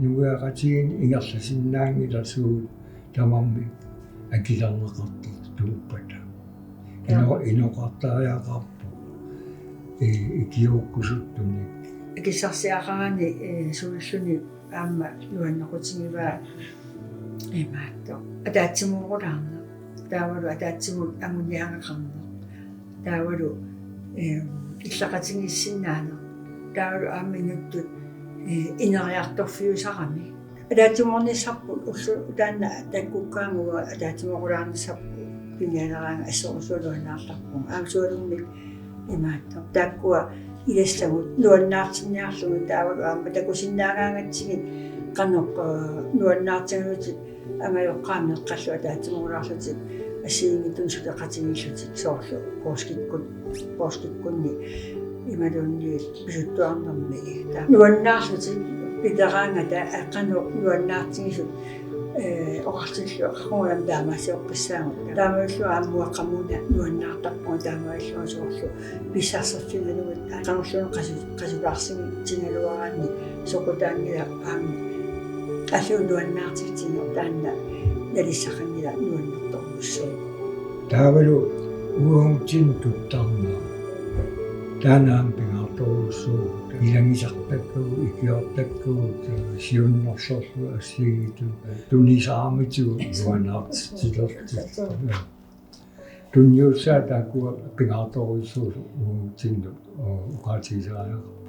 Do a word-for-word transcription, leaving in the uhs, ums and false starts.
Nuiaqatigiinni ingerlasinnaanngilaq suut tamarmik akilerneqartartuuppata. Ino-, inoqartariaqarpoq. I-, ikiuukkusuttunik. Akissarsiaqarani, eh, suulluni aamma nuannequtigivaa imaattoq. Ataatsimoorulaarneq. Taavalu ataatsimut anguniagaqarneq. Taavalu, eh, illaqatigiissinnaaneq. Taavalu aamma inuttut, eh, ineriartorfiusarami. Ataatsimoornissarput ulloq taanna takkukkaanguva ataatsimoorulaarnissarput pinialeraangat assorsuaq nuannaartarpunga. Aamma sualummik imaattoq. Taakkua ilassagut nuannaartinniarlugit taavalu aamma takusinnaagaangatsigit qanoq, eh, nuannaartigalutit angajoqqaat meeqqallu ataatsimoorulaarlutik assigiinngitsunik suleqatigiillutik soorlu poorskikkut-, poorskikkunni imaluunniit pisuttuarnermik. Taava nuannaarlutik pileraangata qanoq nuannaartigisut, eh, oqartillugu qaqugajam taamaasioqqissaagut. Taamaallu aamma uanga qamuuna nuannaartarpunga taamaalillunga soorlu pissarserfigalugit qanorluunniit qasu-, qasulaarsigaluaraanni soqutaanngilaq aamma alluut nuannaartitsineq taanna nalissaqanngilaq nuannertorujussuuvoq. Taavalu uagutsinnut tuttarneq. Taanna aamma pingaartorujussuuvoq. Ilagisartakkagut, ikiortakkagut, siunnersorlugit assigiittut tunisaramitigut nuannaartitsilerlutik. Tunniussaat taakkua pingaartorujussuusut uagutsinnut oqaatigisariaqarput.